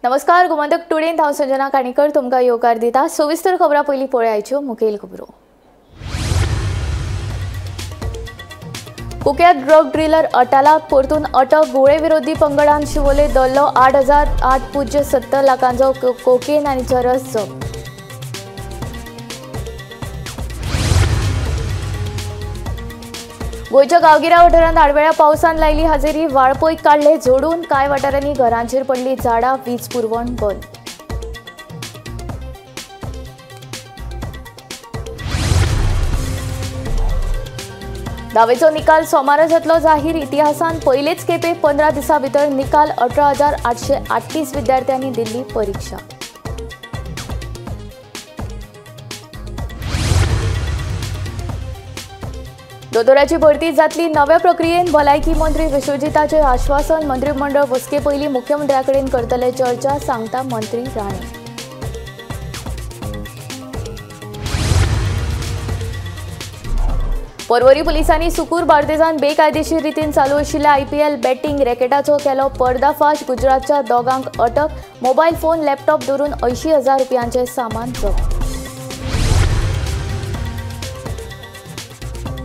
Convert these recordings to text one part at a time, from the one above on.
नमस्कार, गोमंतक टुडेंत हांव संजना काणेकर तुमकां येवकार दिता। सविस्तर खबरां पयलीं पळयाच्यो मुखेल खबरो। कुख्यात ड्रग डीलर अटालाक परतून अटक, गोळे विरोधी पंगडान शिवोले दल्लो 8,870 लाखांचो कोकेन आनी चरस जप्त। गोंयच्या गांवगिऱ्या वाठारांत आडवेळ्या पावसान लायली हाजेरी, वाळपय काडले जोडून, कांय वाठारांनी घरांचेर पडली झाडां, वीज पुरवण बंद। दावेचो निकाल सोमारा जातलो जाहीर, इतिहासान पयलेच खेपे 15 दिसां भितर निकाल, 18,838 विद्यार्थ्यांनी दिल्ली परीक्षा। दोतोराची भरती जातली नव्या प्रक्रियेन, भलायकी मंत्री विश्वजिताचे आश्वासन, मंत्रिमंडळ बसके पयलीं मुख्यमंत्र्या कडेन करतले चर्चा, सांगता मंत्री राणे। पर्वरी पुलिसांनी सुकूर बार्देजान बेकायदेशीर रितीन चालू आशिल्ल्या आयपीएल बॅटिंग रॅकेटाचो केलो पर्दाफाश, गुजरातच्या दोगांक अटक, मोबायल फोन लॅपटॉप धरून 80,000 रुपयांचें सामान जप्त।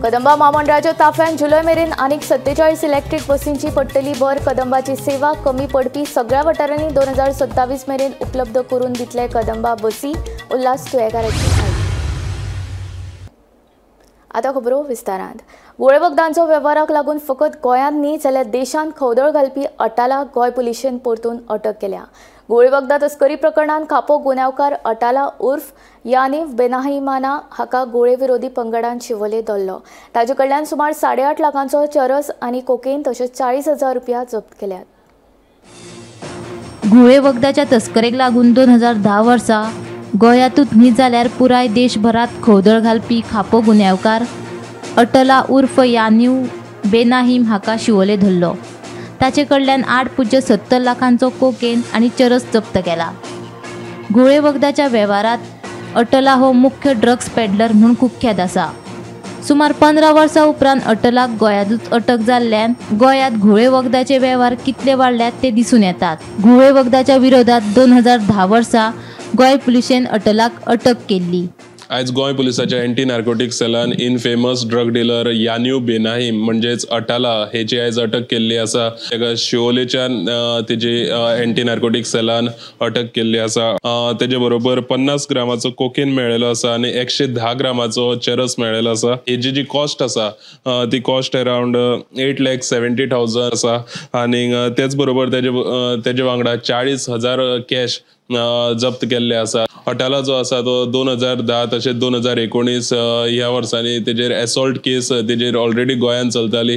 कदंबा म्हामंडळाच्या ताफ्यान जुलय मेरेन आनीक 47 इलेक्ट्रीक बसींची पडटली भर, कदंबाची सेवा कमी पडपी सगळ्या वाठारांनी 2027 मेरेन उपलब्ध करून दितले कदंबा बसी, उल्हास तुयेकाराची म्हायती। आतां खबरो विस्तारांत। गोळे वखदांचो वेव्हाराक लागून फकत गोंयांत न्ही जाल्यार देशांत खवदळ घालपी अटालाक गोंय पुलिशेन परतून अटक केल्या। गोळे वखदां तस्करी प्रकरणांत खापो गुन्यांवकार अटाला उर्फ यानीव बेनाहिमाना हाका गोळे विरोधी पंगडान शिवोले धरलो। ताजे कडल्यान सुमार 8.5 लाखांचो चरस आनी कोकेन तशेंच 40,000 रुपया जप्त केल्यात। घुळे वखदाच्या तस्करेक लागून 2010 वर्सा गोंयांतूच न्ही जाल्यार पुराय देशभरांत खवदळ घालपी खापो गुन्यांवकार अटला उर्फ यानीव बेनाहीम हाका शिवोले धरलो। ताचे कडल्यान 8.70 लाखांचो कोकेन आनी चरस जप्त केला। घुळे वखदाच्या वेव्हारांत अटला हो मुख्य ड्रग्स पेडलर म्हूण कुख्यात आसा। सुमार 15 वर्सां उपरांत अटलाक गोंयांतूच अटक जाल्ल्यान गोंयांत घुळे वखदाचे वेव्हार कितले वाडल्यात ते दिसून येतात। घुळे वखदाच्या विरोधात 2010 वर्सा गोंय पुलिशेन अटलाक अटक केल्ली। आयज गोंय पुलिसाच्या एंटी नार्कोटिक सेलान infamous drug dealer Yaniv Benaim म्हणजेच अटाला हेची आयज अटक केल्ली आसा। ताका शिवोलेच्यान तेजी एंटी नार्कोटिक सेलान अटक केल्ली आसा। तेजे बरोबर 50 ग्रामाचो कोकेन मेळ्ळेलो आसा आनी 110 ग्रामाचो चरस मेळ्ळेलो आसा। हेजी जी कॉस्ट आसा ती कॉस्ट अरावंड 8,70,000 आसा आनी तेच बरोबर तेजे वांगडा 40,000 कॅश जप्त केल्ले आसा। अटाला जो आसा तो 2010 तशेंच 2019 ह्या वर्सांनी तेजेर एसॉल्ट केस तेजेर ऑलरेडी गोंयांत चलताली।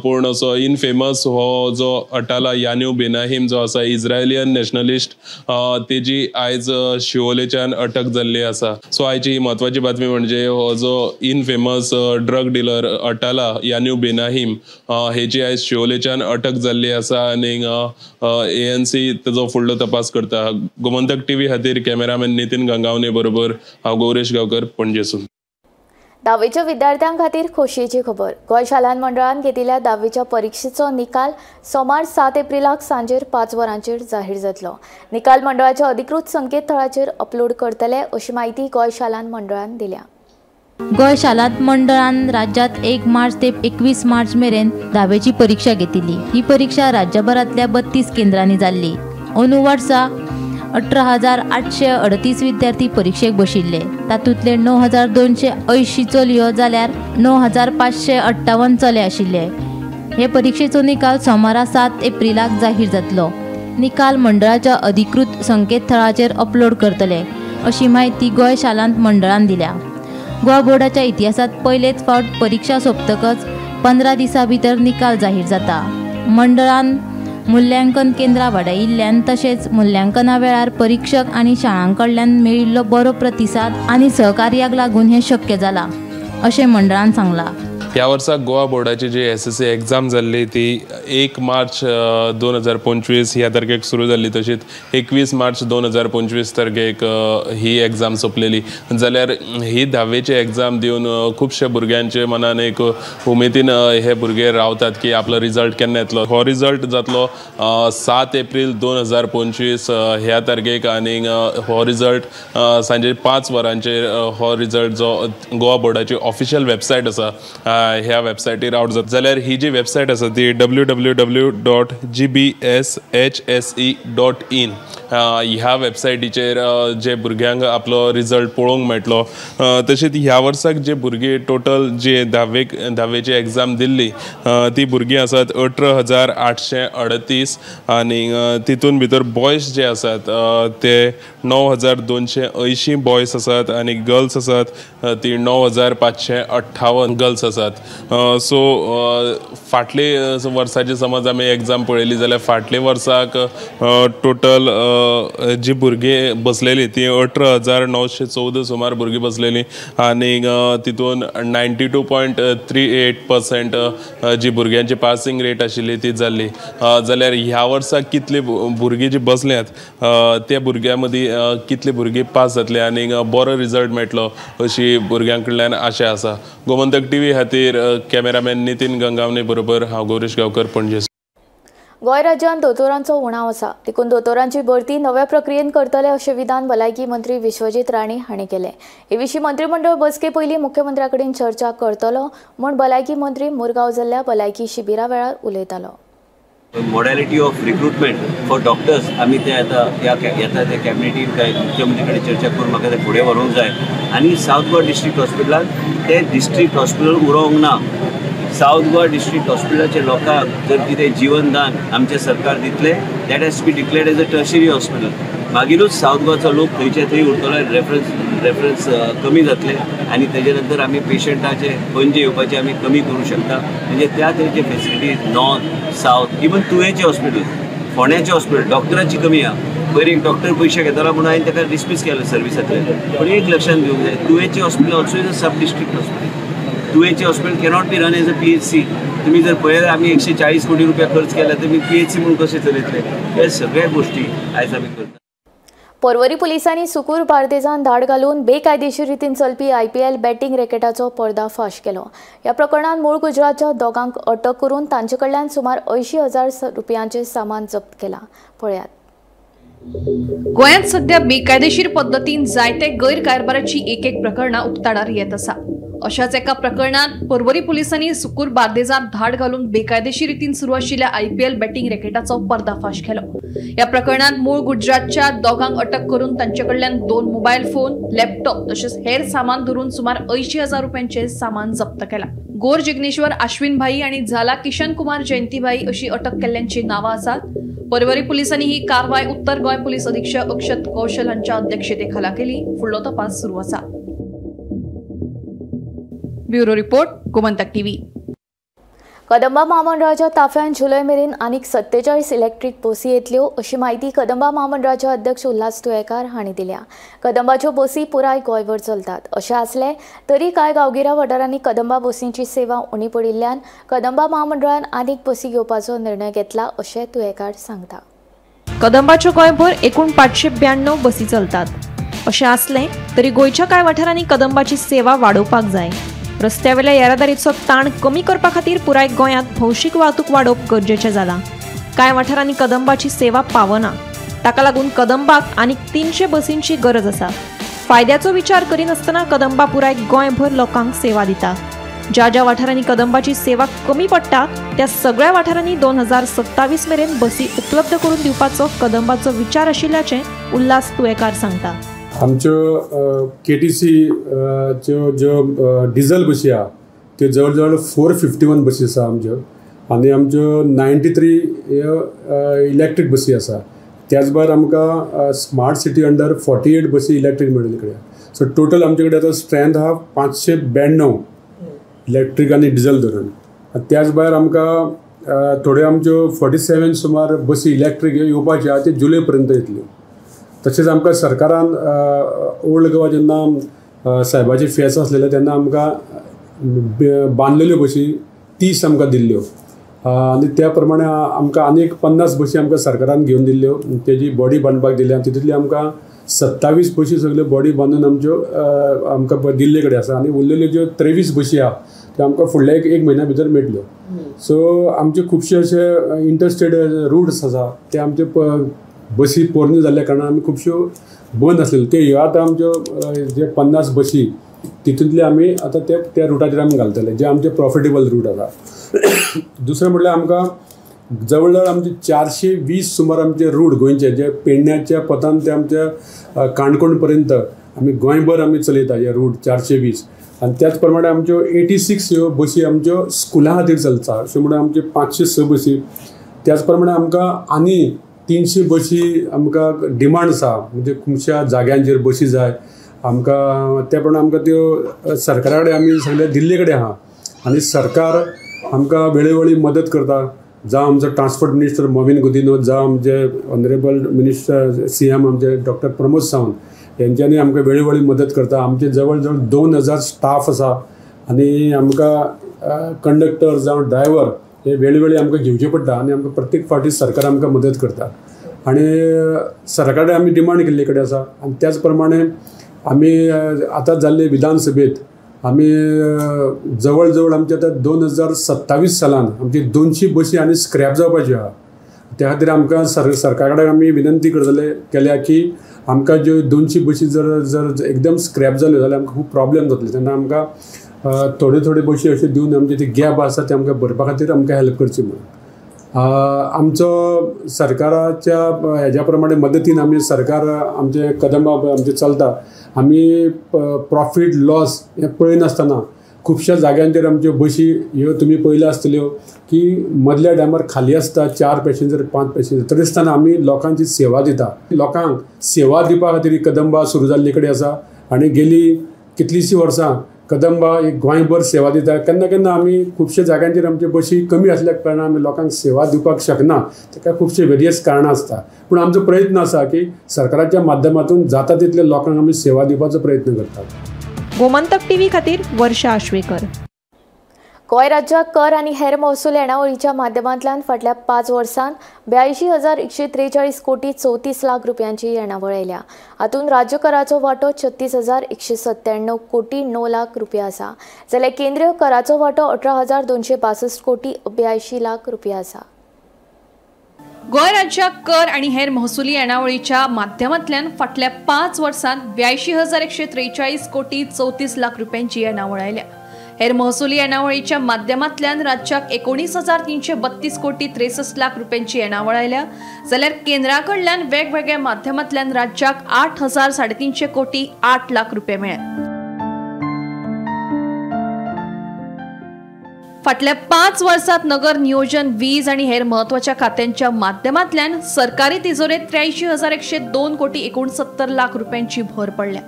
पूण असो इनफेमस हो जो अटाला यान्यू बेनाहीम जो आसा इस्रायलियन नॅशनलिस्ट तेजी आयज शिवोलेच्यान अटक जाल्ली आसा। सो आयची ही म्हत्वाची बातमी म्हणजे हो जो infamous drug dealer Atala Yaniv Benaim हेजी आयज शिवोलेच्यान अटक जाल्ली आसा आनी एएनसी तेजो फुडलो तपास करता। गोमंतक टीव्ही खातीर कॅमेरामॅन नितीन गंगावणे बरोबर हांव गौरेश गांवकर, पणजेसून। धावेच्या विद्यार्थ्यां खातीर खोशयेची खबर, गोंय शालांत मंडळान घेतिल्ल्या धावेच्या परिक्षेचो निकाल सोमार 7 एप्रिलाक सांजेर 5 वरांचेर जाहीर जातलो। निकाल मंडळाच्या अधिकृत संकेतथळाचेर अपलोड करतले अशी म्हायती गोंय शालांत मंडळान दिल्या। गोंय शालांत मंडळान राज्यात 1 मार्च ते 21 मार्च मेरेन धावेची परीक्षा घेतिल्ली। ही परीक्षा राज्यभरांतल्या 32 केंद्रांनी जाल्ली। अंदू वर्सा 18,838 विद्यार्थी परीक्षेक बशिल्ले। तातूंतले 9,280 चलयो जाल्यार 9,558 चले आशिल्ले। हे परिक्षेचो निकाल सोमारा 7 एप्रिलाक जाहीर जातलो। निकाल मंडळाच्या अधिकृत संकेतथळाचेर अपलोड करतले अशी म्हायती गोंय शालांत मंडळान दिल्या। गोवा बोर्डाच्या इतिहासांत पयलेच फावट परिक्षा सोंपतकच 15 दिसां भितर निकाल जाहीर जाता। मंडळान मूल्यांकन केंद्रां वाडयिल्ल्यान तशेंच मूल्यांकना वेळार परीक्षक आनी शाळां कडल्यान मेळिल्लो बरो प्रतिसाद आनी सहकार्याक लागून हें शक्य जालां अशें मंडळान सांगलां। ह्या वर्सा गोवा बोर्डाची जी SSC exam जाल्ली ती 1 मार्च 2025 ह्या तारखेक सुरू जाल्ली, तशीच 21 मार्च 2025 तारखेक ही एग्जाम सोंपलेली. जाल्यार ही धावेची एग्जाम दिवन खुबशे भुरग्यांचे मनान एक उमेदीन हे भुरगे रावतात की आपलो रिजल्ट केन्ना येतलो. हो रिजल्ट जातलो 7 एप्रील 2025 ह्या तारखेक आनी हो रिजल्ट सांजे 5 वरांचेर हो रिजल्ट जो गोवा बोर्डाची ऑफिशियल वेबसायट आसा ह्या वेबसायटीर आवट जाता. जाल्यार ही जी वेबसायट आसा ती www.gbshse.in ह्या वेबसायटीचेर जे भुरग्यांक आपलो रिजल्ट पळोवंक मेळटलो. तशीच ह्या वर्साक जे भुरगीं टोटल जे धावेची एग्जाम दिल्ली ती भुरगीं आसात 18,838 आनी तितून भितर बॉयज जे आसात ते 9,280 बॉयज आसात आनी गर्ल्स आसात ती 9,558 गर्ल्स आसात. सो फाटले वर्साची समज आमी एग्जाम पळयली जाल्यार फाटले वर्साक टोटल जी भुरगीं बसलेली ती 18,914 सुमार भुरगीं बसलेली आनी तितून 92.38% जी भुरग्यांची पासिंग रेट आशिल्ली ती जाल्ली. जाल्यार ह्या वर्साक कितली भुरगीं जी बसल्यात त्या भुरग्यां मदीं कितली भुरगीं पास जातली आनी बरो रिजल्ट मेळटलो अशी भुरग्यां कडल्यान आशा आसा. गोमंतक टीव्ही खातीर कॅमेरामॅन नितीन गंगावणे बरोबर हांव गौरीश गांवकर, पणजे. गोंय राज्यांत दोतोरांचो उणाव आसा, देखून दोतोरांची भरती नव्या प्रक्रियेन करतले अशें विधान भलायकी मंत्री विश्वजीत राणे हांणी केलें. हे विशीं मंत्रीमंडळ बसके पयलीं मुख्यमंत्र्या कडेन चर्चा करतलो म्हूण भलायकी मंत्री मुरगांव जाल्ल्या भलायकी शिबिरा वेळार उलयतालो. Modality of recruitment for doctors आमी ते आतां ह्या येता त्या कॅबिनेटीन काय मुख्यमंत्री कडेन चर्चा करून म्हाका ते फुडें व्हरूंक जाय. आनी सावथ गोवा डिस्ट्रिक्ट हॉस्पिटलान ते डिस्ट्रिक्ट हॉस्पिटल उरोवंक ना. सावथ गोवा डिस्ट्रिक्ट हॉस्पिटलाचे लोकांक जर कितें जीवनदान आमचें सरकार दितलें that has to be declared as a tertiary hospital. मागीरूच सावथ गोवाचो लोक थंयचे थंय उरतलो, रेफरन्स कमी जातले आनी तेजे नंतर आमी पेशंटाचे पणजे येवपाचे आमी कमी करूं शकता. म्हणजे त्या तरेचे फॅसिलिटीज नॉर्थ सावथ इवन तुयेंचें हॉस्पिटल, फोंड्याचें हॉस्पिटल डॉक्टराची कमी आहा. पयर एक डॉक्टर पयशे घेतालो म्हणून हांवें ताका डिसमीस केलो सर्विसांतल्यान. पूण एक लक्षांत घेवंक जाय, तुयेंचें hospital also is a sub district hospital. तुयेंचें hospital cannot be run as a PHC. तुमी जर पळयल्यार आमी 140 कोटी रुपया खर्च केला, तुमी PHC म्हणून कशें चलयतले? ह्या सगळ्या गोश्टी आयज आमी करता. पर्वरी पुलिसांनी सुकूर बार्देजान धाड घालून बेकायदेशीर रितीन चलपी IPL batting रॅकेटाचो पर्दाफाश केलो. ह्या प्रकरणांत मूळ गुजरातच्या दोगांक अटक करून तांचे कडल्यान सुमार 80,000 रुपयांचें सामान जप्त केलां. पळयात. गोंयांत सध्या बेकायदेशीर पद्दतीन जायते गैरकारभाराची एक एक प्रकरणां उक्ताडार येत आसा. अशाच एका प्रकरणात पर्वरी पुलिसांनी सुकूर बार्देजांत धाड घालून बेकायदेशीर रितीन सुरू आशिल्ल्या IPL batting रॅकेटाचो पर्दाफाश केलो. ह्या प्रकरणात मूळ गुजरातच्या दोगांक अटक करून तांचे कडल्यान 2 मोबायल फोन, लॅपटॉप तशेंच हेर सामान धरून सुमार 80,000 रुपयांचें सामान जप्त केलां. गोर जिग्नेश्वर आश्विन भाई आनी झाला किशन कुमार जयंतीभाई अशी अटक केल्ल्यांची नांवां आसात. पर्वरी पुलिसांनी ही कारवाय उत्तर गोंय पुलीस अधीक्षक अक्षत कौशल हांच्या अध्यक्षतेखाला केली. फुडलो तपास सुरू आसा. Bureau report, Gomantak TV. Kadamba महामंडळाच्या ताफ्यान जुलय मेरेन आनीक 47 इलेक्ट्रीक बसी येतल्यो अशी म्हायती कदंबा महामंडळाचे अध्यक्ष उल्हास तुयेकार हांणी दिल्या. कदंबाच्यो बसी पुराय गोंयभर चलतात. अशें आसलें तरी कांय गांवगिऱ्या वाठारांनी कदंबा बसींची सेवा उणी पडिल्ल्यान कदंबा महामंडळान आनीक बसी घेवपाचो निर्णय घेतला अशें तुयेकार सांगता. कदंबाच्यो गोंयभर एकूण 592 बसी चलतात. अशें आसलें तरी गोंयच्या कांय वाठारांनी कदंबाची सेवा वाडोवपाक जाय. रस्त्यावेल्या येरादारीचो ताण कमी करपा खातीर पुराय गोंयांत भौशीक वाहतूक वाडोवप गरजेचें जालां. कांय वाठारांनी कदंबाची सेवा पावना, ताका लागून कदंबाक आनीक 300 बसींची गरज आसा. फायद्याचो विचार करिनासतना कदंबा पुराय गोंयभर लोकांक सेवा दिता. ज्या ज्या वाठारांनी कदंबाची सेवा कमी पडटा त्या सगळ्या वाठारांनी 2027 मेरेन बसी उपलब्ध करून दिवपाचो कदंबाचो विचार आशिल्ल्याचें उल्हास तुयेकार सांगता. आमच्यो KTC च्यो ज्यो डिझल बशी आहा त्यो जवळ जवळ 451 बसी आसा आमच्यो आनी आमच्यो 93 ह्यो इलेक्ट्रीक बसी आसा. त्याच भायर आमकां स्मार्ट सिटी अंडर 48 बसी इलेक्ट्रीक मेळिल्ले कडेन. सो टोटल आमचे कडेन आतां स्ट्रेंथ आहा 592 इलेक्ट्रीक आनी डिझल धरून. त्याच भायर आमकां थोड्यो आमच्यो 47 सुमार बसी इलेक्ट्रीक ह्यो येवपाच्यो आहा त्यो जुलय पर्यंत येतल्यो. तशेंच आमकां सरकारान ओल्ड गोवा जेन्ना सायबाची फेस आसलेले तेन्ना आमकां बांदलेल्यो बशी 30 आमकां दिल्ल्यो आनी त्या प्रमाणे आमकां आनीक 50 बशी आमकां सरकारान घेवन दिल्ल्यो, तेजी बॉडी बांदपाक दिल्या. तितूंतली आमकां 27 बशी सगल्यो बॉडी बांदून आमच्यो आमकां दिल्ले कडेन आसा आनी उरलेल्यो ज्यो 23 बशी आहा त्यो आमकां फुडल्या एक म्हयन्या भितर मेळटल्यो. सो आमचे खुबशे अशे इंटरस्टेट रुट्स आसा ते आमचे बसी पोरण्यो जाल्ल्या कारणान आमी खुबश्यो बंद आसलेल्यो. ते ह्यो आतां आमच्यो जे 50 बशी तितूंतले आमी आतां ते त्या रुटाचेर आमी घालतले जे आमचे प्रॉफिटेबल रूट आसा. दुसरें म्हटल्यार आमकां जवळ जवळ आमचे 420 सुमार आमचे रूट गोंयचे जे पेडण्याच्या पतान ते आमच्या काणकोण पर्यंत आमी गोंयभर आमी चलयता हे रूट 420. आनी त्याच प्रमाणे आमच्यो 86 ह्यो बशी आमच्यो स्कुलां खातीर चलता, अशें म्हणून आमच्यो 506 बशी. त्याच प्रमाणे आमकां आनी 300 बशी आमकां डिमांड आसा, म्हणजे खुबश्या जाग्यांचेर बशी जाय आमकां. त्या प्रमाणे आमकां त्यो सरकारा कडेन आमी सगळे दिल्ले कडेन आहा आनी सरकार आमकां वेळोवेळी मदत करता. जावं आमचो ट्रान्सपोर्ट मिनिस्टर मॉविन गुदिन्हो, जावं आमचे ऑनरेबल मिनिस्टर CM आमचे डॉक्टर प्रमोद सावंत हेंच्यांनी आमकां वेळोवेळी मदत करता. आमचे जवळ जवळ 2000 स्टाफ आसा आनी आमकां कंडक्टर जावं ड्रायव्हर हे वेळोवेळी आमकां घेवचे पडटा आनी आमकां प्रत्येक फावटी सरकार आमकां मदत करता आनी सरकारा कडेन आमी डिमांड केल्ले कडेन आसा. आनी त्याच प्रमाणे आमी आतां जाल्ले विधानसभेत आमी जवळ जवळ आमचे आतां 2027 सालान आमची 200 बशी आनी स्क्रॅप जावपाच्यो आहा. त्या खातीर आमकां सरकारा कडेन आमी विनंती करतले केल्या की आमकां ज्यो 200 बशी जर जर एकदम स्क्रॅप जाल्यो जाल्यार आमकां खूब प्रॉब्लेम जातले. तेन्ना आमकां थोड्यो थोड्यो बशी अश्यो दिवन आमचे ते गॅप आसा ते आमकां भरपा खातीर आमकां हेल्प करची म्हणून. आमचो सरकाराच्या हेज्या प्रमाणे मदतीन आमी सरकार आमचे कदंबा आमचें चलता. आमी प्रॉफीट लॉस हें पळयनासतना खुबश्या जाग्यांचेर आमच्यो बशी ह्यो तुमी पळयल्यो आसतल्यो की मदल्या टायमार खाली आसता 4 पॅसेंजर 5 पॅसेंजर, तरी आसतना आमी लोकांची सेवा दिता. लोकांक सेवा दिवपा खातीर कदंबा सुरू जाल्ले कडेन आसा आनी गेली कितलींशीं वर्सां कदंबा एक गोंयभर सेवा दिता. केन्ना केन्ना आमी खुबश्या जाग्यांचेर आमच्यो बशी कमी आसल्या कारणान आमी लोकांक सेवा दिवपाक शकना, ताका खुबशे वेरियस कारणां आसता. पूण आमचो प्रयत्न आसा की सरकाराच्या माध्यमातून जाता तितले लोकांक आमी सेवा दिवपाचो प्रयत्न करतात. गोमंतक टीव्ही खातीर वर्षा आश्वेकर. गोंय राज्याक कर आनी हेर महसूल येणावळीच्या माध्यमांतल्यान फाटल्या 5 वर्सांत 82,143 कोटी 34 लाख रुपयांची येणावळ आयल्या. हातूंत राज्य कराचो वांटो 36,197 कोटी 9 लाख रुपया आसा, जाल्यार केंद्रीय कराचो वांटो 18,262 कोटी 82 लाख रुपया आसा. गोंय राज्याक कर आनी हेर महसुली येणावळीच्या माध्यमांतल्यान फाटल्या 5 वर्सांत 82,143 कोटी 34 लाख रुपयांची येणावळ आयल्या. हेर महसुली येणावळीच्या माध्यमांतल्यान राज्याक 19,332 कोटी 63 लाख रुपयांची येणावळ आयल्या, जाल्यार केंद्रा कडल्यान वेगवेगळ्या माध्यमांतल्यान राज्याक 8,350 कोटी 8 लाख रुपये मेळ्ळे. फाटल्या 5 वर्सांत नगर नियोजन, वीज आनी हेर म्हत्वाच्या खात्यांच्या माध्यमांतल्यान सरकारी तिजोरेंत 83,102 कोटी 69 लाख रुपयांची भर पडल्या.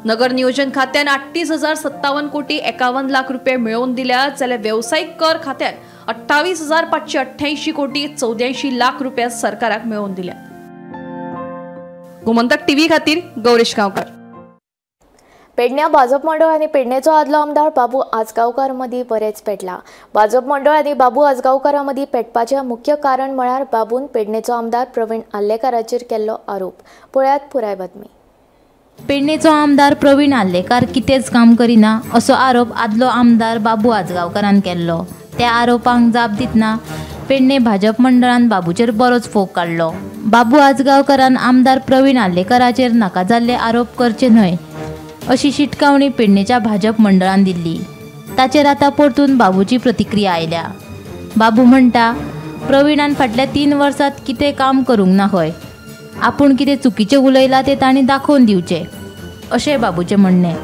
नगर नियोजन खात्यान 38,057 कोटी 51 लाख रुपये मेळोवन दिल्या, जाल्यार वेवसायीक कर खात्यान 28,588 कोटी 84 लाख रुपया सरकाराक मेळोवन दिल्या. गोमंतक टीव्ही खातीर गौरेश गांवकर. पेडण्या भाजप मंडळ आनी पेडणेचो आदलो आमदार बाबू आजगांवकार मदीं बरेंच पेटला. भाजप मंडळ आनी बाबू आजगांवकारा मदीं पेटपाचें मुख्य कारण म्हळ्यार बाबून पेडणेचो आमदार प्रवीण आर्लेकाराचेर केल्लो आरोप. पळयात पुराय बातमी. पेडणेचो आमदार प्रवीण आर्लेकार कितेंच काम करिना असो आरोप आदलो आमदार बाबू आजगांवकारान केल्लो. त्या आरोपांक जाप दितना पेडणे भाजप मंडळान बाबूचेर बरोच फोग काडलो. बाबू आजगांवकारान आमदार प्रवीण आर्लेकाराचेर नाका जाल्ले आरोप करचे न्हय अशी शिटकावणी पेडणेच्या भाजप मंडळान दिल्ली. ताचेर आतां परतून बाबूची प्रतिक्रिया आयल्या. बाबू म्हणटा, प्रवीणान फाटल्या 3 वर्सांत कितें काम करूंक ना खंय, आपूण कितें चुकीचें उलयलां तें तांणी दाखोवन दिवचें अशें बाबूचें म्हणणें.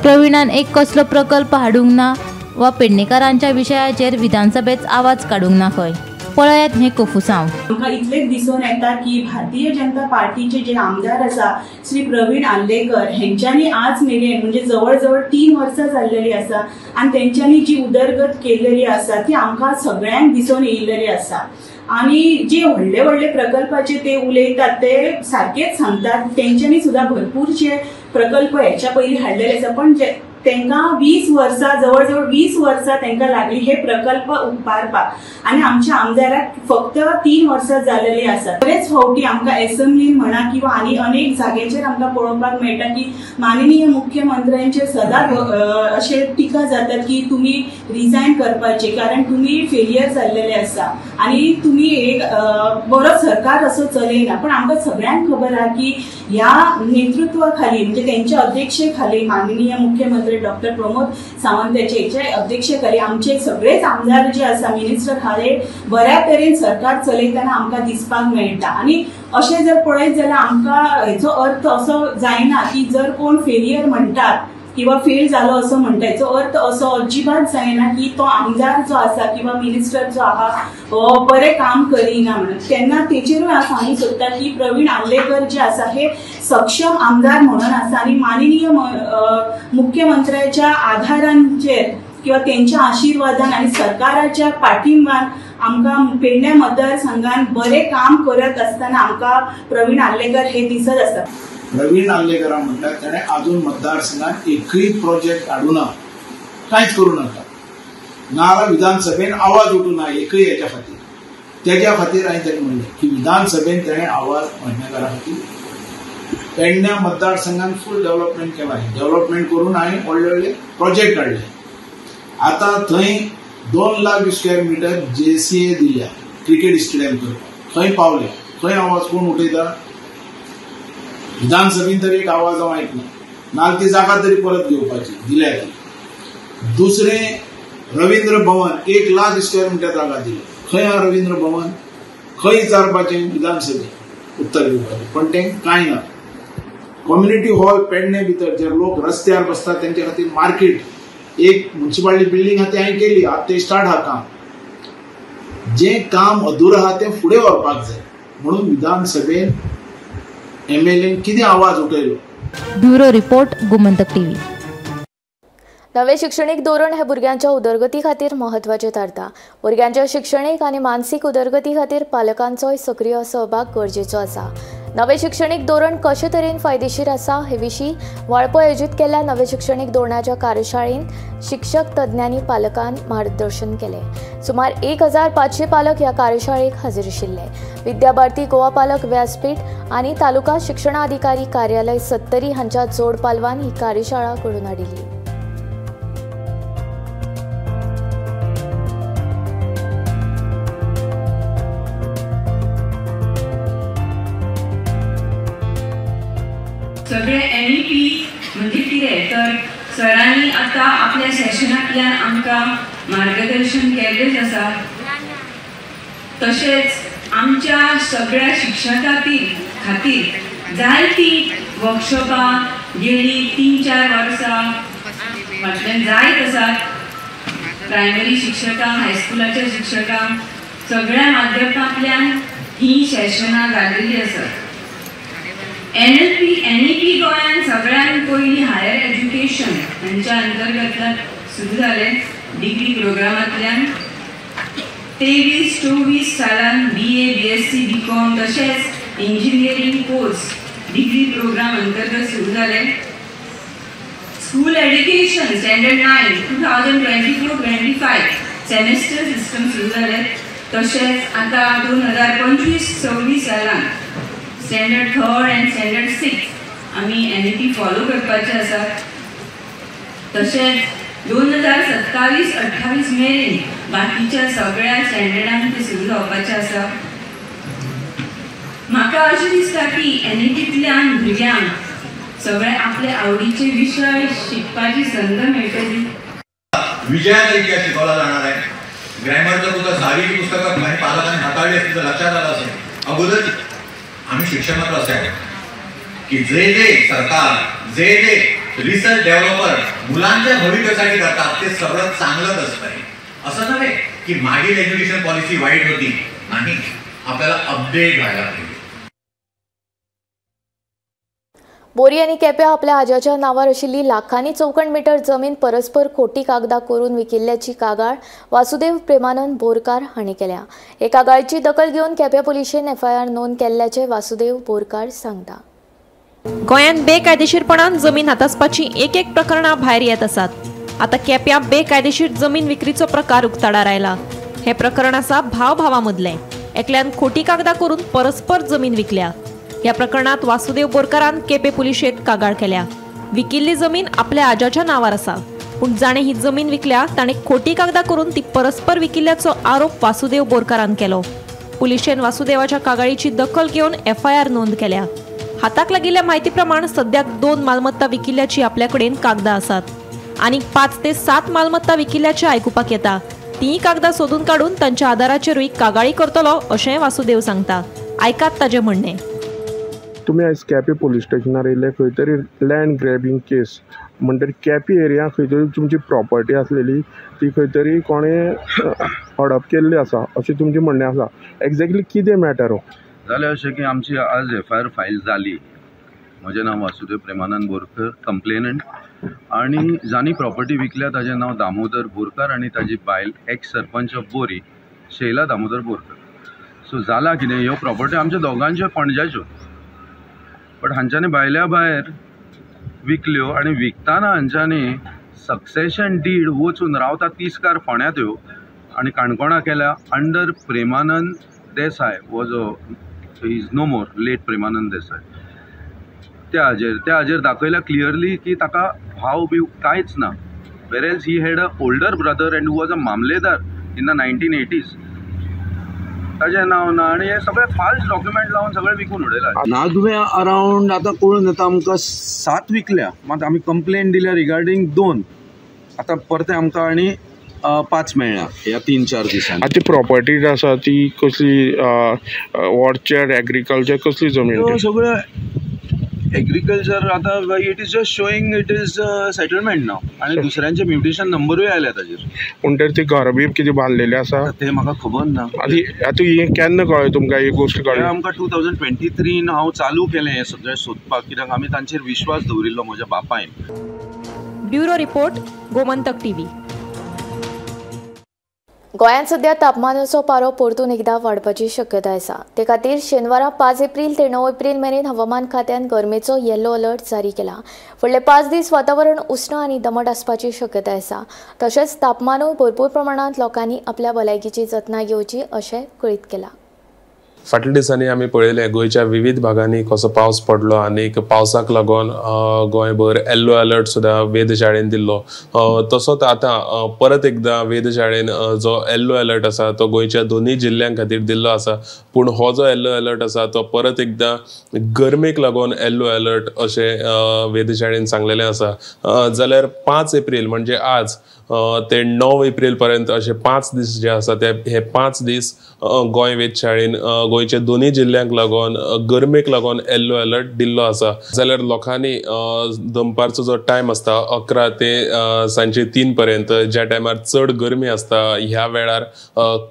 प्रवीणान एक कसलो प्रकल्प हाडूंक ना वा पेडणेकारांच्या विशयाचेर विधानसभेंत आवाज काडूंक ना खंय. पळयात हें कोफुसांव. आमकां इतलेंच दिसून येता की भारतीय जनता पार्टीचे जे आमदार आसा श्री प्रवीण आर्लेकर हेंच्यांनी आज मेरेन म्हणजे जवळ जवळ 3 वर्सां जाल्लेली आसा आनी तेंच्यांनी जी उदरगत केल्लेली आसा ती आमकां सगळ्यांक दिसून येयल्लेली आसा. आनी जे व्हडले व्हडले प्रकल्पाचे ते उलयतात ते सारकेच सांगतात, तेंच्यांनी सुद्दां भरपूरचे प्रकल्प हेच्या पयलीं हाडलेले आसा, पण जे तांकां 20 वर्सां, जवळ जवळ 20 वर्सां तांकां लागली हे प्रकल्प उबारपाक आनी आमच्या आमदाराक फक्त 3 वर्सां जाल्लेली आसा. बरेच फावटी आमकां एसेंब्लीन म्हणा किंवा आनी अनेक जाग्यांचेर आमकां पळोवपाक मेळटा की माननीय मुख्यमंत्र्यांचेर सदांच अशे टिका जातात की तुमी रिजायन करपाचे कारण तुमी फेलियर जाल्लेले आसा आनी तुमी एक बरो सरकार असो चलयना. पण आमकां सगळ्यांक खबर आहा की ह्या नेतृत्वा खाली म्हणजे त्यांच्या अध्यक्षेखाली माननीय मुख्यमंत्री डॉक्टर प्रमोद सावंत हेच्या अध्यक्षेखाली आमचे सगळेच आमदार जे आसा मिनिस्टर हाले बऱ्या तरेन सरकार चलयतना आमकां दिसपाक मेळटा. आनी अशें जर पळयत जाल्यार आमकां हेचो अर्थ असो जायना की जर कोण फेलियर म्हणटात किंवा फेल जालो असो म्हणटा हेचो अर्थ असो अजिबात जायना की तो आमदार जो आसा किंवा मिनिस्टर जो आहा हो बरें काम करिना म्हणून. तेन्ना तेचेरूय हांव सांगूंक सोदता की प्रवीण आर्लेकर जे आसा हे सक्षम आमदार म्हणून आसा आनी माननीय मुख्यमंत्र्याच्या आधारांचेर किंवा तेंच्या आशिर्वादान आनी सरकाराच्या पाठिंबान आमकां पेडण्या मतदारसंघान बरें काम करत आसतना आमकां प्रवीण आर्लेकर हे दिसत आसता. प्रवीण आर्लेकरा म्हणटात ताणें अजून मतदारसंघात एकूय प्रोजेक्ट हाडूं ना, कांयच करूं नाका, नाजाल्यार विधानसभेन आवाज उठूं ना एकूय हेच्या खातीर. तेज्या खातीर हांवें ताका म्हणलें की विधानसभेन ताणें आवाज मांडणेकारा खातीर पेडण्या मतदारसंघान फूल डेव्हलपमेंट केलां. डेव्हलपमेंट करून हांवें व्हडले व्हडले प्रोजेक्ट हाडले. आतां थंय 2 लाख स्क्वेअर मिटर JCA दिल्या क्रिकेट स्टेडियम करपाक. खंय पावले, खंय आवाज कोण उठयता? विधानसभेन तरी एक आवाज हांव आयकना, नाजाल्यार ती जागा तरी परत घेवपाची दिल्या ती. दुसरें रवींद्र भवन 1 लाख स्क्वेअर मिटर जागा दिली, खंय आहा रवींद्र भवन? खंय विचारपाचें विधानसभेन उत्तर दिवपाचें, पण तें कांय ना. कम्युनिटी हॉल पेडणे भितर जे लोक रस्त्यार बसतात तेंच्या खातीर मार्केट एक म्युनिसिपालिटी बिल्डींग आहा ती हांवें केली, आतां ते स्टार्ट आहा काम. जें काम अधुरो आहा तें फुडें व्हरपाक जाय म्हणून विधानसभेन एमएलएन कितें आवाज उठयलो. Bureau report, Gomantak TV. नवे शिक्षणीक धोरण हे भुरग्यांच्या उदरगती खातीर म्हत्वाचें थारता. भुरग्यांच्या शिक्षणीक आनी मानसीक उदरगती खातीर पालकांचोय सक्रीय सहभाग गरजेचो आसा. नवे शिक्षणीक धोरण कशे तरेन फायदेशीर आसा हे विशीं वाळपय आयोजीत केल्ल्या नवे शिक्षणीक धोरणाच्या कार्यशाळेंत शिक्षक तज्ञांनी पालकांक मार्गदर्शन केलें. सुमार 1500 पालक ह्या कार्यशाळेक हाजीर आशिल्ले. विद्याभारती गोवा पालक व्यासपीठ आनी तालुका शिक्षणाधिकारी कार्यालय सत्तरी हांच्या जोड पालवान ही कार्यशाळा घडोवन हाडिल्ली. सगळे एनईपी म्हणजे कितें तर सरांनी आतां आपल्या सेशनांतल्यान आमकां मार्गदर्शन केल्लेंच आसा. तशेंच आमच्या सगळ्या शिक्षकां खातीर जायतीं वर्कशॉपां गेलीं 3-4 वर्सां फाटल्यान जायत आसात. प्रायमरी शिक्षकांक, हायस्कुलाच्या शिक्षकांक सगळ्या माध्यमांतल्यान हीं सेशनां जाल्लीं आसात. एनईपी गोंयांत सगळ्यांत पयलीं हायर एज्युकेशन हांच्या अंतर्गतान सुरू जालें. डिग्री प्रोग्रामांतल्यान 23-24 सालान BA, BSc, BCom तशेंच इंजिनियरींग कोर्स डिग्री प्रोग्राम अंतर्गत सुरू जाले. School education standard 9 2024-25 semester system सुरू जालें. तशेंच आतां 2025-26 सालान स्टँडर्ड 3 आनी स्टँडर्ड 6 आमी एनईपी फॉलो करपाचे आसात. तशेंच 2027-28 मेरेन बाकीच्या सगळ्या स्टँडर्डांक ते सुरू जावपाचें आसा. म्हाका अशें दिसता की एनईपींतल्यान भुरग्यांक सगळे आपले आवडीचे विशय शिकपाची संद मेळटली. विजयाचा इतिहास शिकवला जाणार आहे. ग्रॅमरचं पुस्तक, 6वी पुस्तकं काही पालकांनी हाताळली असतील तर लक्षात आलं असेल. अगोदर आम्ही शिक्षणात असं आहे की जे जे सरकार, जे जे रिसर्च डेव्हलपर मुलांच्या भवितव्यासाठी करतात ते सगळं चांगलंच असतं. असं नव्हे की मागील एज्युकेशन पॉलिसी वाईट होती, नाही, आपल्याला अपडेट व्हायला पाहिजे. बोरी आनी केप्यां आपल्या आज्याच्या नांवार आशिल्ली लाखांनी चौखण मिटर जमीन परस्पर खोटी कागदां करून विकिल्ल्याची कागाळ वासुदेव प्रेमानंद बोरकार हांणी केल्या. हे कागाळीची दखल घेवन केप्यां पुलिशेन एफआयआर नोंद केल्ल्याचें वासुदेव बोरकार सांगता. गोंयांत बेकायदेशीरपणान जमीन हातासपाची एक एक प्रकरणां भायर येत आसात. आतां केप्यां बेकायदेशीर जमीन विक्रीचो प्रकार उक्ताडार आयला. हें प्रकरण आसा भाव भावा मदलें. एकल्यान खोटी कागदां करून परस्पर जमीन विकल्या. ह्या प्रकरणांत वासुदेव बोरकारान केपें पुलिशेंत कागाळ केल्या. विकिल्ली जमीन आपल्या आज्याच्या नांवार आसा, पूण जाणें ही जमीन विकल्या ताणें खोटी कागदां करून ती परस्पर विकिल्ल्याचो आरोप वासुदेव बोरकारान केलो. पुलिशेन वासुदेवाच्या कागाळीची दखल घेवन एफआयआर नोंद केल्या. हाताक लागिल्ल्या म्हायती प्रमाण सद्याक 2 मालमत्ता विकिल्ल्याची आपल्या कडेन कागदां आसात. आनीक 5 ते 7 मालमत्ता विकिल्ल्याचे आयकुपाक येता. तीं कागदां सोदून काडून तांच्या आदाराचेरूय कागाळी करतलो अशें वासुदेव सांगता. आयकात ताजें म्हणणें. तुमी आयज केपें पुलीस स्टेशनार येयले खंय तरी लँड ग्रॅबींग केस म्हणटरी केपें एरिया खंय तरी तुमची प्रॉपर्टी आसलेली ती खंय तरी कोणें हडप केल्ली आसा अशें तुमचें म्हणणें आसा. एग्जॅक्टली कितें मॅटर हो? जालें अशें की आमची आज एफआयआर फायल जाली. म्हजें नांव वासुदेव प्रेमानंद बोरकर, कंप्लेनंट, आनी जांणी प्रॉपर्टी विकल्या ताजें नांव दामोदर बोरकर आनी ताजी बायल एक्स सरपंच ऑफ बोरी शैला दामोदर बोरकर. सो जालां कितें, ह्यो प्रॉपर्टी आमच्या दोगांच्यो पणज्याच्यो, बट हांच्यांनी भायल्या भायर विकल्यो आनी विकतना हांच्यांनी सक्सेशन did वचून रावता तिस्कार फोंड्या त्यो आनी काणकोणा केल्या under Premanand Desai, was a is no more, late Premanand Desai. त्या हाजेर दाखयल्या क्लियरली की ताका भाव बी कांयच ना. Whereas he had a older brother and was a mamlatdar in the 1980s. ताजें नांव ना आनी हे सगळे फाल्स डॉक्युमेंट लावन सगळे विकून उडयला. नागव्या अरावंड आतां कळून येता आमकां 7 विकल्या, मात आमी कंप्लेन दिल्या रिगार्डींग 2. आतां परते आमकां आनी 5 मेळ्ळ्या ह्या 3-4 दिसांनी. आतां ती प्रॉपर्टी आसा ती कसली ऑर्चर्ड एग्रीकल्चर कसली जमीन? सगळें एग्रीकल्चर. आतां it is just showing it is settlement नाव आनी दुसऱ्यांचे म्युटेशन नंबरूय आयल्या ताजेर. म्हणटरी ती घर बी कितें बांदलेलें आसा तें म्हाका खबर ना. आतां हें केन्ना कळ्ळें तुमकां ही गोश्ट कळ्ळी? आमकां 2023 हांव चालू केलें हें सगळें सोदपाक, कित्याक आमी तांचेर विश्वास दवरिल्लो म्हज्या बापायन. Bureau report, Gomantak TV. गोंयांत सध्या तापमानाचो पारो परतून एकदा वाडपाची शक्यताय आसा. ते खातीर शेनवारा 5 एप्रील ते 9 एप्रील मेरेन हवामान खात्यान गरमेचो येलो अलर्ट जारी केला. फुडले 5 दीस वातावरण उश्ण आनी दमट आसपाची शक्यताय आसा. तशेंच तापमानूय भरपूर प्रमाणांत लोकांनी आपल्या भलायकीची जतनाय घेवची अशें कळीत केलां. फाटल्या दिसांनी आमी पळयलें गोंयच्या विविध भागांनी कसो पावस पडलो आनी पावसाक लागून गोंयभर येल्लो अलर्ट सुद्दां वेधशाळेन दिल्लो. तसोच आतां परत एकदां वेधशाळेन जो येल्लो अलर्ट आसा तो गोंयच्या दोनूय जिल्ल्यां खातीर दिल्लो आसा. पूण हो जो येल्लो अलर्ट आसा तो परत एकदां गरमेक लागून येल्लो अलर्ट अशें वेधशाळेन सांगलेलें आसा. जाल्यार 5 एप्रील म्हणजे आज ते 9 एप्रील पर्यंत अशे 5 दीस जे आसा ते हे 5 दीस गोंय वेधशाळेन गोंयच्या दोनूय जिल्ल्यांक लागून गरमेक लागून येल्लो अलर्ट दिल्लो आसा. जाल्यार लोकांनी दनपारचो जो टायम आसता 11 ते सांजे 3 पर्यंत ज्या टायमार चड गरमी आसता ह्या वेळार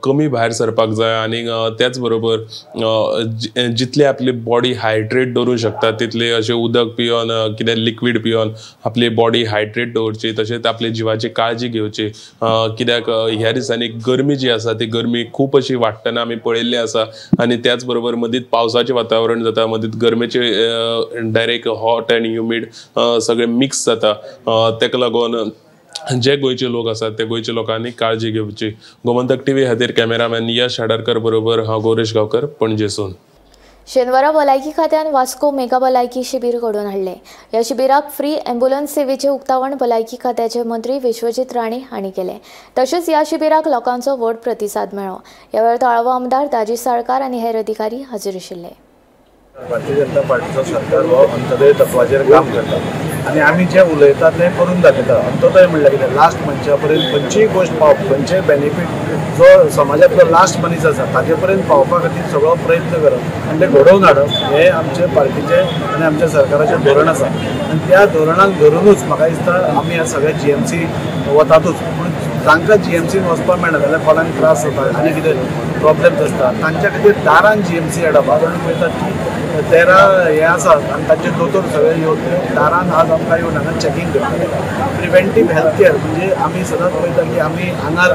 कमी भायर सरपाक जाय आनी त्याच बरोबर जितली आपली बॉडी हायड्रेट दवरूंक शकता तितले अशें उदक पिवन कितें लिक्वीड पिवन आपली बॉडी हायड्रेट दवरची. तशेंच आपल्या जिवाची काळजी घेवची, कित्याक ह्या दिसांनी गरमी जी आसा ती गरमी खूब अशी वाडटना आमी पळयल्ली आसा आनी त्याच बरोबर मदींच पावसाचें वातावरण जाता, मदींच गरमेचें डायरेक्ट हॉट आनी ह्युमीड सगळें मिक्स जाता. ताका लागून जे गोंयचे लोक आसात ते गोंयच्या लोकांनी काळजी घेवची. गोमंतक टीव्ही खातीर कॅमेरामॅन यश हाडरकर बरोबर हांव गौरेश गांवकर, पणजेसून. शेनवारा भलायकी खात्यान वास्को मेगा भलायकी शिबीर घडोवन हाडलें. ह्या शिबिराक फ्री ॲम्ब्युलन्स सेवेचें उक्तावण भलायकी खात्याचे मंत्री विश्वजीत राणे हांणी केलें. तशेंच ह्या शिबिराक लोकांचो व्हड प्रतिसाद मेळ्ळो. ह्या वेळार थळावो आमदार दाजी साळकार आनी हेर अधिकारी हाजीर आशिल्ले. भारतीय जनता पार्टीचो सरकार हो अंत्योदय तत्वाचेर काम करता आनी आमी जें उलयतात तें करून दाखयता. अंत्योदय म्हणल्यार कितें, लास्ट मनशा पर्यंत खंयचीय गोश्ट पावप, खंयचेय बेनिफीट जो समाजांतलो लास्ट मनीस आसा ताजे पर्यंत पावपा खातीर सगळो प्रयत्न करप आनी तें घडोवन हाडप हें आमचे पार्टीचें आनी आमच्या सरकाराचें धोरण आसा. आनी त्या धोरणाक धरुनूच म्हाका दिसता आमी ह्या सगळ्या जीएमसी वतातूच. पूण तांकां जीएमसीन वचपाक मेळना जाल्यार कोणाक त्रास जाता आनी कितें प्रॉब्लम्स आसता तांच्या खातीर दारान जीएमसी हाडप. आज आमी पळयतात की 13 हे आसात आनी तांचे दोतोर सगळे येवन दारान आज आमकां येवन हांगा चॅकिंग करता. प्रिवेंटीव हेल्थ केअर म्हणजे आमी सदांच पळयता की आमी आंगार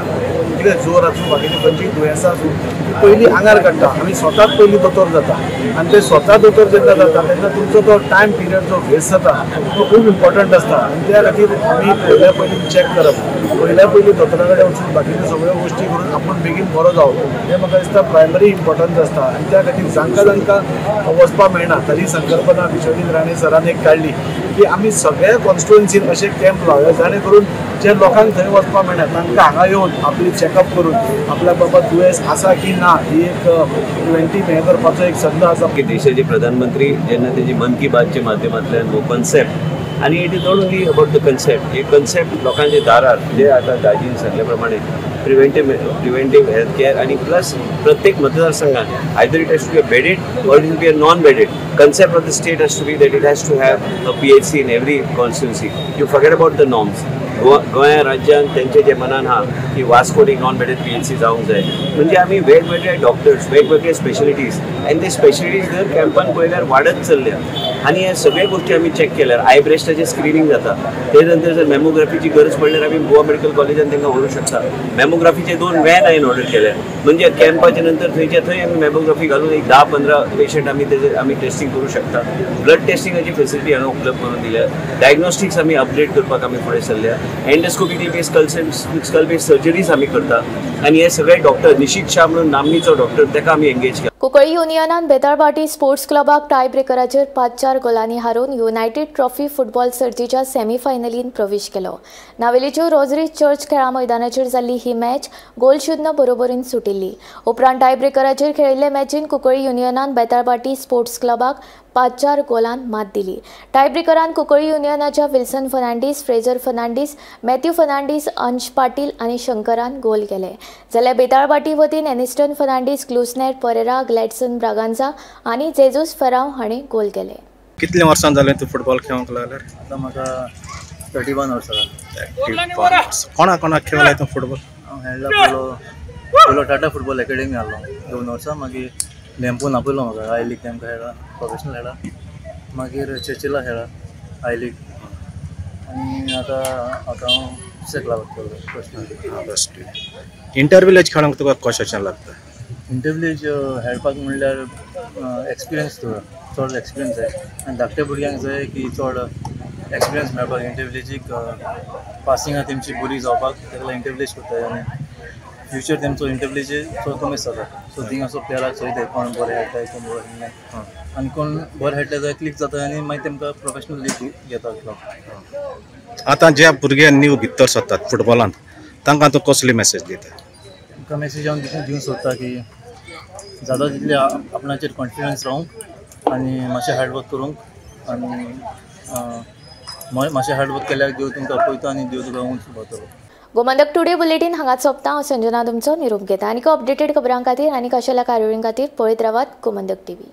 कितें जोर आसूं बाकीचे खंयचीय दुयेंसां आसूं ती पयलीं आंगार काडटा. आमी स्वताच पयलीं दोतोर जाता आनी ते स्वता दोतोर जेन्ना जाता तेन्ना तुमचो तो टायम पिरियड जो वेस्ट जाता तो खूब इम्पॉर्टंट आसता आनी त्या खातीर आमी पयल्या पयलीं चॅक करप, पयल्या पयलीं दोतोरा कडेन वचून बाकीच्यो सगळ्यो गोश्टी करून आपूण बेगीन बरो जावप हें म्हाका दिसता प्रायमरी इम्पॉर्टन्स आसता. आनी त्या खातीर जांकां जांकां वचपाक मेळना ताजी संकल्पना विश्वजीत राणे सरान एक काडली की आमी सगळ्या कॉन्स्टिट्युएन्सीन अशे कॅम्प लावया जाणे करून जे लोकांक थंय वचपाक मेळना तांकां हांगा येवन आपली चॅकअप करून आपल्या बाबा दुयेंस आसा की ना ही एक प्रिवेंटीव हें करपाचो एक संद आसा. की देशाचे प्रधानमंत्री जेन्ना तेजी मन की बातच्या माध्यमांतल्यान हो कॉन्सेप्ट आनी it is not only about the concept, hey concept लोकांच्या दारार जे आतां दाजीन सांगल्या प्रमाणे प्रिवेंटीव हेल्थ केअर आनी प्लस प्रत्येक मतदारसंघात either it has to be a bedded or it will be a non bedded. Concept of the state has to be that it has to have a PHC in every constituency. You forget about the norms. Goa राज्यान तेंचे जे मनान आहा की वास्कोन एक non bedded PHC जावंक जाय म्हणजे आमी वेगवेगळे डॉक्टर्स वेगवेगळे स्पेशलिटीज आनी ते स्पेशलिटीज दर कॅम्पान पळयल्यार वाडत चल्ल्या आनी हे सगळे गोश्टी आमी चॅक केल्यार I ब्रेस्टाचें स्क्रिनींग जाता, ते नंतर जर मॅमोग्राफीची गरज पडल्यार आमी गोवा मेडिकल कॉलेजान तांकां व्हरूंक शकता. मॅमोग्राफीचे 2 व्हॅन हांवें ऑर्डर केल्या म्हणजे कॅम्पाच्या नंतर थंयच्या थंय आमी मॅमोग्राफी घालून एक 10-15 पेशंट आमी तेजे आमी टेस्टींग करूं शकता. ब्लड टेस्टिंगाची फेसिलिटी हांगा उपलब्ध करून दिल्या. डायग्नोस्टिक्स आमी अपग्रेड करपाक आमी फुडें सरल्या. Endoscopically based skull based surgeries आमी करता आनी हे सगळे डॉक्टर निशीत शाह म्हणून नामनेचो डॉक्टर ताका आमी एंगेज केला. कुंकळी युनियनान बेताळभाटी स्पोर्ट्स क्लबाक टाय ब्रेकराचेर 5-4 गोलांनी हारोवन युनायटेड ट्रॉफी फुटबॉल सर्तीच्या सेमीफायनलीन प्रवेश केलो. नावेलीच्यो रोजरी चर्च खेळा मैदानाचेर जाल्ली ही मॅच गोल 0 बरोबरीन सुटिल्ली. उपरांत टाय ब्रेकराचेर खेळिल्ले मॅचीन कुंकळी युनियनान बेताळभाटी स्पोर्ट्स क्लबाक 5-4 गोलान मात दिली. टायब्रेकरान कुंकळी युनियनाच्या विल्सन फर्नांडीस, फ्रेजर फर्नांडीस, मॅथ्यू फर्नांडीस, अंश पाटील आनी शंकरान गोल केले. जाल्यार बेताळभाटी वतीन एनिस्टन फर्नांडीस, ग्लुसनेट परेरा, ग्लॅडसन ब्रागांझा आनी जेजूस फेराव हांणी गोल केले. कितले वर्सां जालें तूं फुटबॉल खेळूंक लागल्यार? आतां म्हाका 31 वर्सां जालीं. कोणा कोणाक खेळ्ळा तूं फुटबॉल? हांव खेळ्ळा पयलो टाटा फुटबॉल एकेडमी आहलो 2 वर्सां, मागीर लॅम्पून आपयलो म्हाका I league तेमकां खेळ्ळा, प्रोफेशनल खेळ्ळा, मागीर चर्चिला खेळ्ळा I league, आनी आतां आतां हांव दुसऱ्या क्लबाक खेळटा फर्स्ट. इंटर विलेज खेळोंक तुका कशें लागता? इंटर विलेज खेळपाक म्हणल्यार एक्सपिरियन्स तुका चड एक्सपिरियन्स जाय आनी धाकट्या भुरग्यांक जाय की चड एक्सपिरियन्स मेळपाक इंटर विलेजीक पासिंगां तेमची बरी जावपाक ताका लागून इंटर विलेज करता आनी फ्युचर तेमचो इंटर विलेज चड कमी जाता. सो थिंग असो प्लेयराक चोयताय कोण बरें खेळटाय कोण बरो खेळना आनी कोण बरें खेळटा जाल्यार क्लिक जाता आनी मागीर तेमकां प्रोफेशनल लीग घेता क्लब. आतां ज्या भुरग्यांक न्यू भितर सरतात फुटबॉलांत तांकां तूं कसली मॅसेज दिता? तांकां मॅसेज हांव दिवंक सोदता की जाता तितले आपणाचेर कॉन्फिडन्स रावंक आनी मातशें हार्डवर्क करूंक आनी मातशें हार्डवर्क केल्यार देव तुमकां पळयता आनी देव तुका उंच उबारतलो. गोमंतक टुडे बुलेटीन हांगाच सोंपता. हांव संजना तुमचो निरोप घेता. आनीक अपडेटेड खबरां खातीर आनी खाशेल्या कार्यावळीं खातीर पळयत रावात गोमंतक टीव्ही.